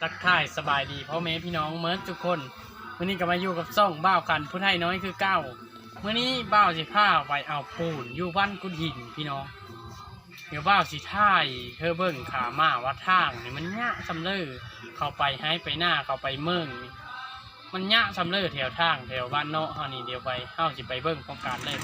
ທັກທາຍສະບາຍດີພໍ່ແມ່ພີ່ນ້ອງເໝິດທຸກຄົນ. ມື້ນີ້ກໍມາຢູ່ກັບຊ່ອງບ່າວຄັນຜູ້ໄທນ້ອຍຄືເກົ່າ. ມື້ນີ້ບ່າວຊິພາໄປເອົາປູນຢູ່ບ້ານກຸດຫີນພີ່ນ້ອງ. ດຽວບ່າວຊິຖ່າຍໃຫ້ເບິ່ງຂາມາວ່າທາງນີ້ມັນຍາກສ່ຳເລີ, ເຂົ້າໄປໄຮ່ໄປນາ ເຂົ້າໄປເມືອງນີ້ ມັນຍາກສ່ຳເລີ ແຖວທາງແຖວບ້ານເນາະເຮົານີ້. ດຽວໄປ ເຮົາຊິໄປເບິ່ງພ້ອມກັນເລີຍ.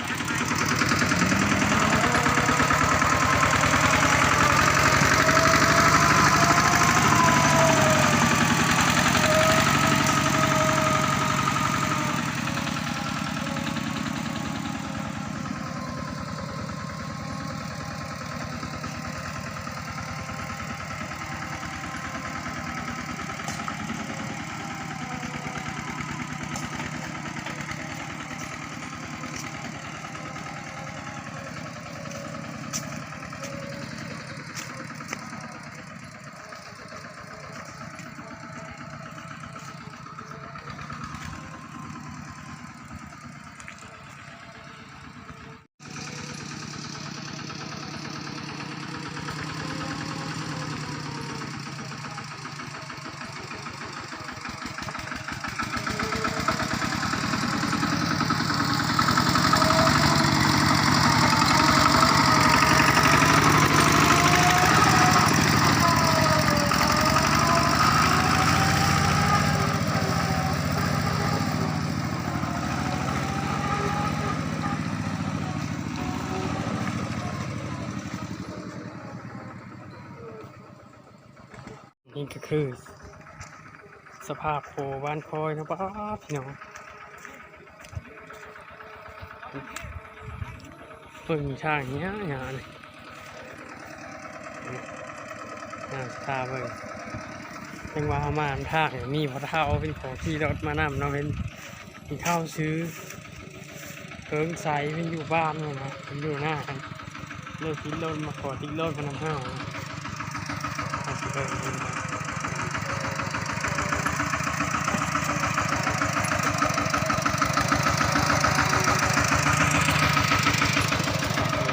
ນີ້ກໍຄືສະພາບໂຄບ້ານຂ້ອຍເນາະ. ປ້າດ ພີ່ນ້ອງ ເບິ່ງທາງຫຍ້າໆ ນີ້ ໜ້າສະເບິ່ງ. ຈັ່ງວ່າເຮົາມາທາງນີ້ ມີພໍ່ເຖົ້າເພິ່ນຂໍຂີ່ລົດມານຳເນາະ. ເພິ່ນ ກິນເຂົ້າຊື້ເຄື່ອງໃຊ້ ເພິ່ນຢູ່ບ້ານພຸ້ນນະ ເພິ່ນຢູ່ນາ ເລີຍຂີ່ລົດມາຂໍຕິດລົດມານຳເຮົາ. ເຮົາຊິເບິ່ງເພິ່ນນະ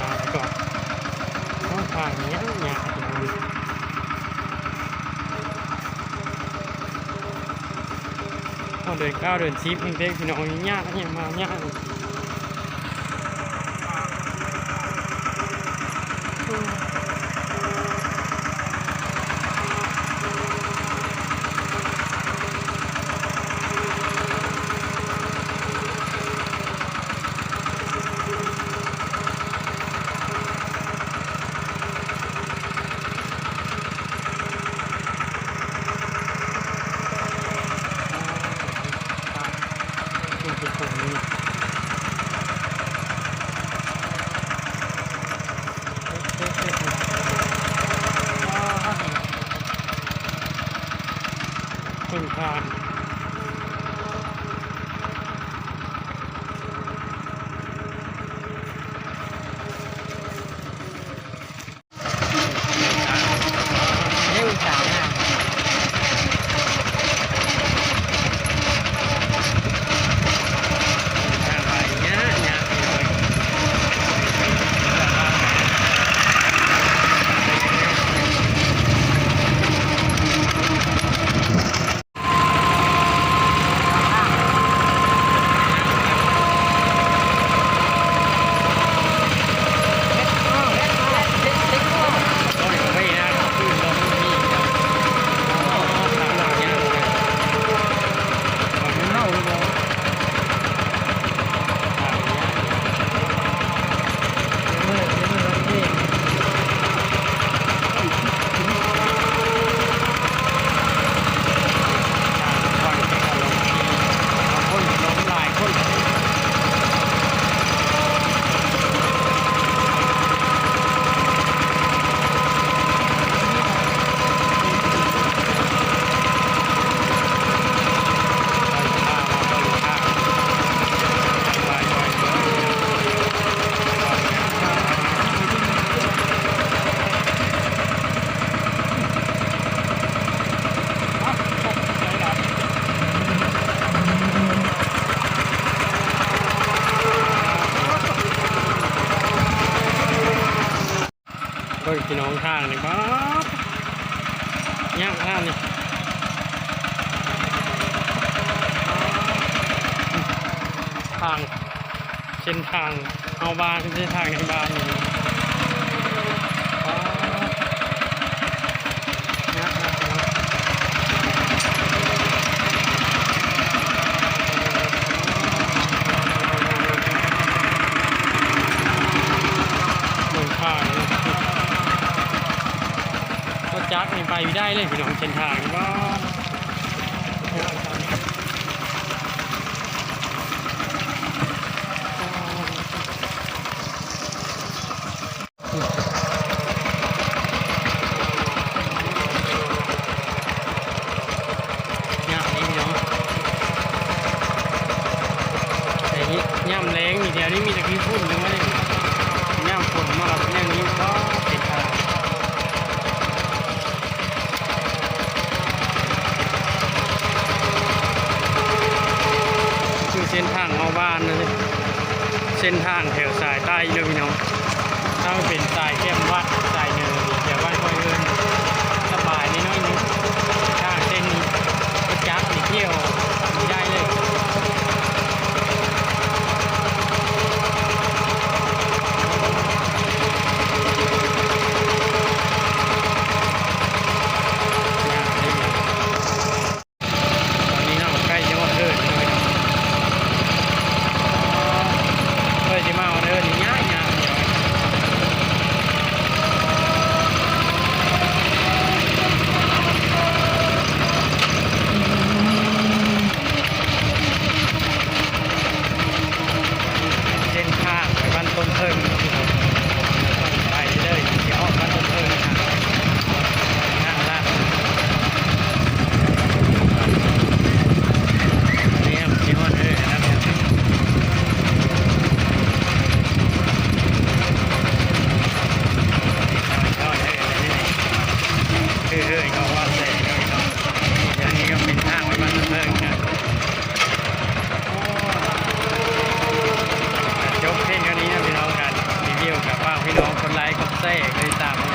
ລາໄປກ່ອນ. ໂອ້ ທາງຍາກໆ ຮອດເດືອນເກົ້າເດືອນສິບ ແຮງເດ້ພີ່ນ້ອງ ຍາກ ຍັງມາຍາກ. ເປັນທາງ ເບິ່ງພີ່ນ້ອງ ທາງນີ້ ບາດ ຍາກຂະໜາດນີ້. ທາງ ເສັ້ນທາງເຮົາບ້ານ ເສັ້ນທາງໃນບ້ານນີ້ ເບິ່ງທາງ ລົດຈັກນີ້ໄປບໍ່ໄດ້ເລີຍພີ່ນ້ອງ ເສັ້ນທາງນີ້ ຍາມນີ້ພີ່ນ້ອງ ແຕ່ຍາມແລ້ງນີ້ ແຖວນີ້ມີແຕ່ຂີ້ຝຸ່ນຈັ່ງວ່ານີ້ ຍາມຝົນມາແລ້ວແນວນີ້ກໍເປັນທາງ ຄືເສັ້ນທາງເຮົາບ້ານເລີຍ ເສັ້ນທາງແຖວສາຍໃຕ້ເດີພີ່ນ້ອງ ຖ້າມັນເປັນສາຍແຄມວັດ ສາຍເໜືອ ແຖວບ້ານຂ້ອຍເອີ້ນສະບາຍໜ້ອຍໜຶ່ງ ທາງເສັ້ນນີ້ ລົດຈັກນີ້ທ່ຽວບໍ່ໄດ້ເລີຍ. ຕອນນີ້ເຮົາໃກ້ຈະຮອດເທີນແລ້ວພີ່ນ້ອງ ເພື່ອຊິມາຮອດເທີນນີ້ຍາກໆ ເສັ້ນທາງໄປບ້ານຕົ້ນເຜິ້ງ ໄປເລື້ອຍໆ ຊິຮອດບ້ານຕົ້ນເຜິ້ງ ທາງລັດ ນີ້ຊິຮອດເຮີນແລ້ວ ຮອດເຮີນແລ້ວ ເຮີນກໍຮອດແລ້ວ ອັນນີ້ກໍເປັນທາງໄປບ້ານຕົ້ນເຜິ້ງນະ. ຈົບພຽງເທົ່ານີ້ນະພີ່ນ້ອງ ການຣີວິວ ກໍຝາກພີ່ນ້ອງກົດໄລ ກົດແຊ ກົດຕິດຕາມໃຫ້